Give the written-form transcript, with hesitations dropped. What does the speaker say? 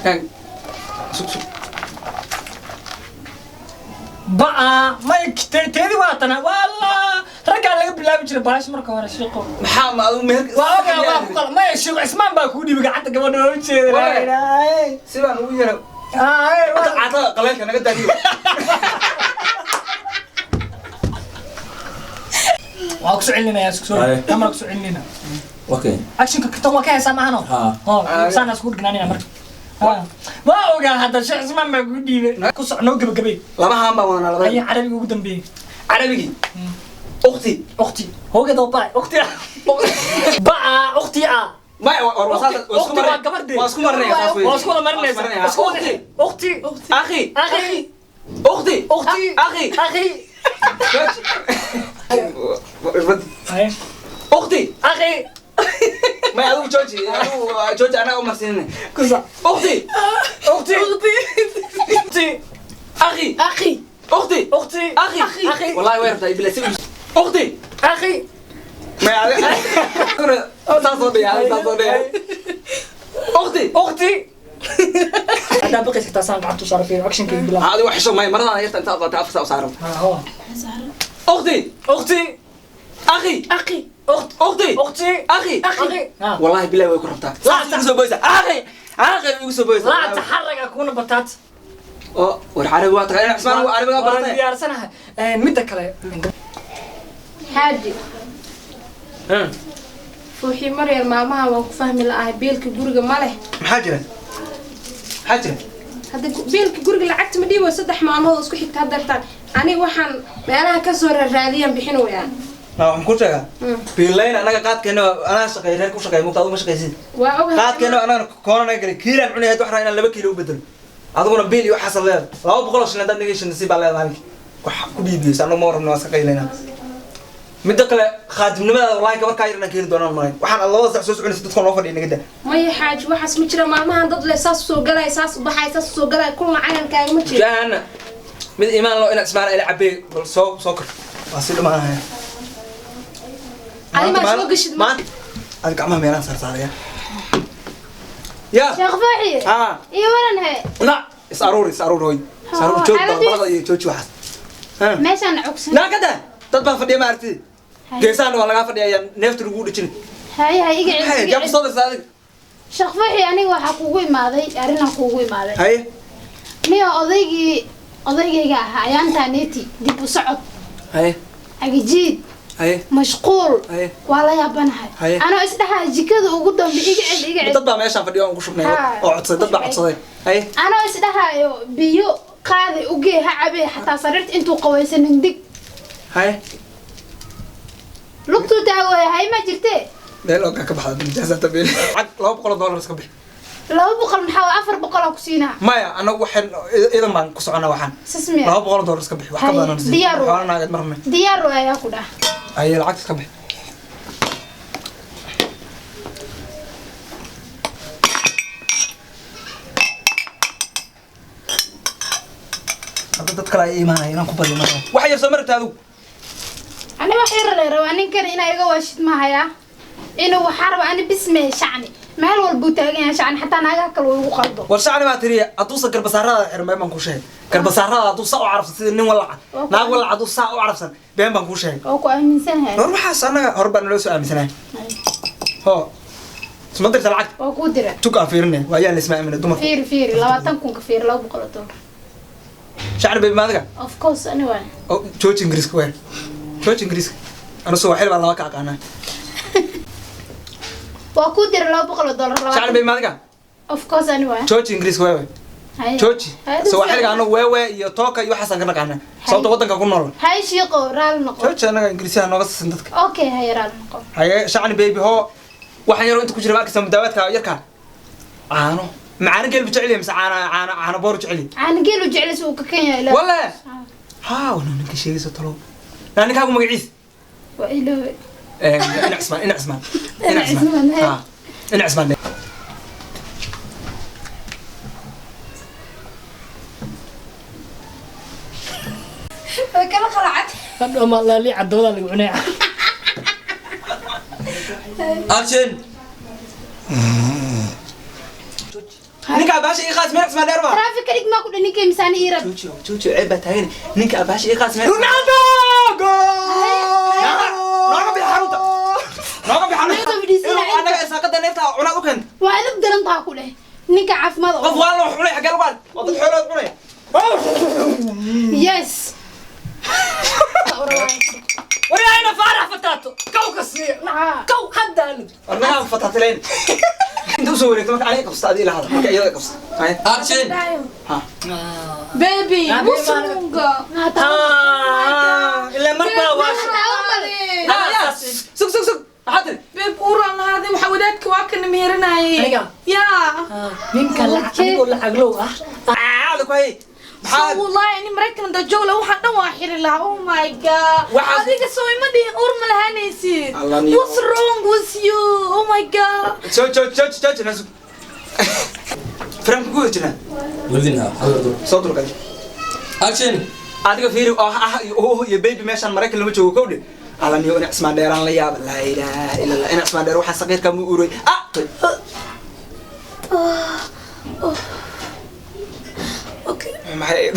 Kan sug sug. Ba'a may teedi waa tana walla raggaa laga bilaabi jiray baash marka hore shiiqo. Maxaa ma adigu meher? Waa ogaa, waa ku qal maya, shiiqo Cismaan baa kuu dhiibay gacanta gabadha oo jeeda. Waay. Si baan ugu yara hadda caatada qaleelka naga daadiyo. Waa ku soo celinaya, isku soo Aye. kamera ku soo celinayna. Okay. Actionka tan waa ka heesaa maahano? Ha. Oo saana isku dhignaanina marka. Waa ogaa hadda sheekh Cismaan baa kuu dhiibay, ku soc noo gabagabay. Laba haan baan wadanaa, laba. Ayaa carabiga ugu dambeeyey. Carabigii ukhti. Ukhti hoogeeda baa ukhti baa ukhti ah. May war war waa isku Ukhti waa marnay. gabadhii. Waa isku marnay saas wey. Waa isku wada marinaysa. Isku wada ukhti. Akhi. Akhi. Ukhti. Ukhti. Akhi. Akhi. Jooji. Ukhti. Akhi. May adigu jooji, adigu jooji, anaga u marsiinina. Ku soc. Ukhti. Ukhti. Ukhti. Akhi. Akhi. Ukhti. Ukhti. Akhi. Akhi. Wallahi way rabtaa ibla si ukhti. Akhi. May adiga saas oo dhiya, saas oo dhiya. Ukhti. Ukhti. Haddaa baqaysa xitaa saan gacanta u saara, fiir actionka bilaab. Adigu xisho may maradan yarta inta qaatay afka saa u saaran. Ukhti. Ukhti. Akhi. Akhi. Ukhti. Ukhti. Ukhti. Akhi. Akhi. Wallahi billahi way ku rabtaa. La Saas igu soo boysa. Akhi, akhi igu soo boysa. Laa taxaraga kuna bataat. Oo war carabi waa taqaan Cismaan, waa carabiga waan baratay. Diyaarsanahay. Midda kale. Xaaji fuuxii maryar, maalmaha waan ku fahmi la'ahay biilka guriga ma leh. Maxaa jira? Maxaa jira? Hadda biilka guriga lacagta ma dhiibo 3 maalmood oo isku xigta haddartaan, aniga waxaan meelaha kasoo raaraadiyaan bixin wayaan. Waxaan ku sheegaa biilayn anaga qaadkeena anaa shaqeey, reer ku shaqeey mugta, adigu ma shaqeysid. Waa ogahay. Qaadkeena anaga koona naga galay kiilaan cunay, hadda waxaan rabaa inaan 2 kiilo u bedelo, adiguna biil iyo waxaas leedahay. 200 shilin haddaad naga heshin nasiib baa leedahay maalinkii wax ku dhiibiyeysa, anagu ma warrabno, waa iska qaylaynaa. Midda kale khaadimnimadaada wallahi gabar kaa yar inaan keeni doonaan malayn. Waxaan 2 sac soo soconaysa dadka noo fadhiya naga daa. Maya xaaji, waxaas ma jira, maalmahan dad leh saas usoo galay, saas u baxay, saas usoo galay, kulna cayankaaga ma jiro. Jahanna mid iimaan loo inaad ismaan ila cabee, bal soo soo kor, waa si dhumaanaya. Adi maa soo gashid ma- Maanta adi gacmaha meelaan saarsaaraya ya. Sheekh Faaxi. Haa. Iyo waran he. Na is aruur, is aruur, hoy is aruur, joog. Xaaladii- Balbalada iyo jooji waxaas. Ha. Meeshaan cugsan. Naa kada dad baa fadhiya, ma aragtid? Geesahan waa lagaa fadhiya, ayaan neefta lagu dhijin. Hay hay, iga celi. Hay Iga yaa celi. ku soo dirsaa adiga? Sheekh Faaxi, aniga waxaa kuugu imaaday arrinaan kuugu imaaday. Haye. Niyo odaygii odaygayga ahaa ayaantaa neeti dib u socod. Haye. Cagijiid. Haye. Mashquul. Haye. Waa la yaabanahay. Haye. Anoo isdhahaa jikada ugu dambe iga celi, iga celi. Dad baa meeshaan fadhiya oon ku shubnay Ha. oo codsaday, dad baa codsaday. Haye. Anoo isdhahaayo biyo qaaday ugee ha cabee, xataa sariirta intuu qawaysanin dig. Haye. Lugtuu taagooya hay ma jirtee. Meel ogaa ka baxda nijaasata beel lacag $200 iska bixi. 200 maxaa waa, 400 ku siinaa. Maya, anagu waxaan idan baan ku soconaa waxaan. Sismiya. $200 iska bixi, wax ka Haye, badan aan siin. Diyaar waa. Xoolo naageed ma rabnay. Diyaar waayaa ku dhah. Haye, lacagta iska bixi. Hadda dad kale ay imaanaya inaan ku badiyo marka wax yar soo maragta adigu. Ani wax yar la rabaa ninkan inaa iga waashid mahayaa, inuu waxaa rabaa ani bismee shacni meel walbuu taagan yahay, shacni xataa naagaha kale uu igu qaldo. War shacni baa tiriya, hadduusan garbasaarada xirin been baan kuu sheegay. Garbasaarada hadduu saa u carabsan sida nin walaca naag walaca hadduu saa u carabsan been baan kuu sheegay. Oo ku aaminsanahay. War waxaas annaga hor baa naloo soo aaminsanahay. Ho, isma dirta lacagta? Waa kuu dira. Tug aan fiirinay waa yaan laisma aaminay dumarka. Fiiri fiiri, 20,000 ka fiiri, $200. Shacni baby maadiga. Of course ani waay. Oo jooji ingiriiska, weer jooji ingiriiska, anu soo xil baan laba ka aqaanaa. Waa kuu dira $200. Shacni 20 baby maadiga. Of course ani waay. Jooji ingiriiska wewe. Haye. Jooji. Haye. Soo xilga anu wewe iyo tooka iyo waxaasaan ka naqaanaa sababta waddanka ku nool. Hay shiiqo, raali noqo. Jooji, annaga ingiriisiyaha nooga sisin dadka. Okay, haye, raali noqo. Haye shacni baby, hoo waxaan yaroo inta ku jira ma arkaysaa? Mudaawaadka yarka caano macaano geel bu jecel yahay mise caano caano caano boor jecel yahay? Caano geel u jecel si uu ka kenya ilaa. Wala haa wana ninka sheegaysa talow naa ninkaagu magaciis. Waa iloobe. Ina Cismaan, ina Cismaan. Ina Cismaan, haye. Ha, ina Cismaan. Way kala qalacad. Hadhow ma laali cadawada lagu cunaya. Action. Ninka abaasha ii qaas meel Cismaan Dheer baa. Traffic ka dhig maa ku dhan ninkay misaani ii rab. Jooji, jooji, ceeb baa taagan. Ninka abaasha ii qaas meel. Ronaldo goal. Nooga bixi xarunta, nooga bixi xarunta. Soo fadhiisanaa Inuu inta. Annaga irsaaqada neefta cunaad u keenta. Waa edab daran taha ku dheh ninka caafimaad Qof waa loo cunay, xaggee lagu ark oo dad xoolood cunaya? Yes. Waryaayna Faarax fataato kow ka siiya. Kow hadda alid. Warnagaa fataatileen inta usoo wareegto marka aniga qabsta, adiga ila hadal marka iyada qabsta. Haya. Action. Ha. Baby, Ah, what's wrong? Ilaa marba waa Sug, sug, sug, maxaa tiri? Babe, uuraan lahaaday, waxa wadaadka waa kana meherinaayay. Aniga? Yaa. Ninka lacag anigoo lacaglow ah. Caada ku hayay. So Maxaa? wallahi ani Maraykan da joogla waxaan dhan waa xiri lahaa. Oh my God. Adiga soo ima dhihin uur ma lahaanaysid. Allah niyo. What's wrong with you? Oh my God. Jooj, jooj, jooj, jooj, na sug. Frank ku jirnaa. Labadiina hal dur. Soo durqaday. Action. Adiga fiiri oo ah iyo oh iyo baby, meeshaan Maraykan lama joogo kowdhe. Alla niyo, ina Cismaan Dheeraan la yaaba. Laa ilaaha illa Allah, ina Cismaan Dheer waxaa saqiirka mu uray ah. Okay. Maxay?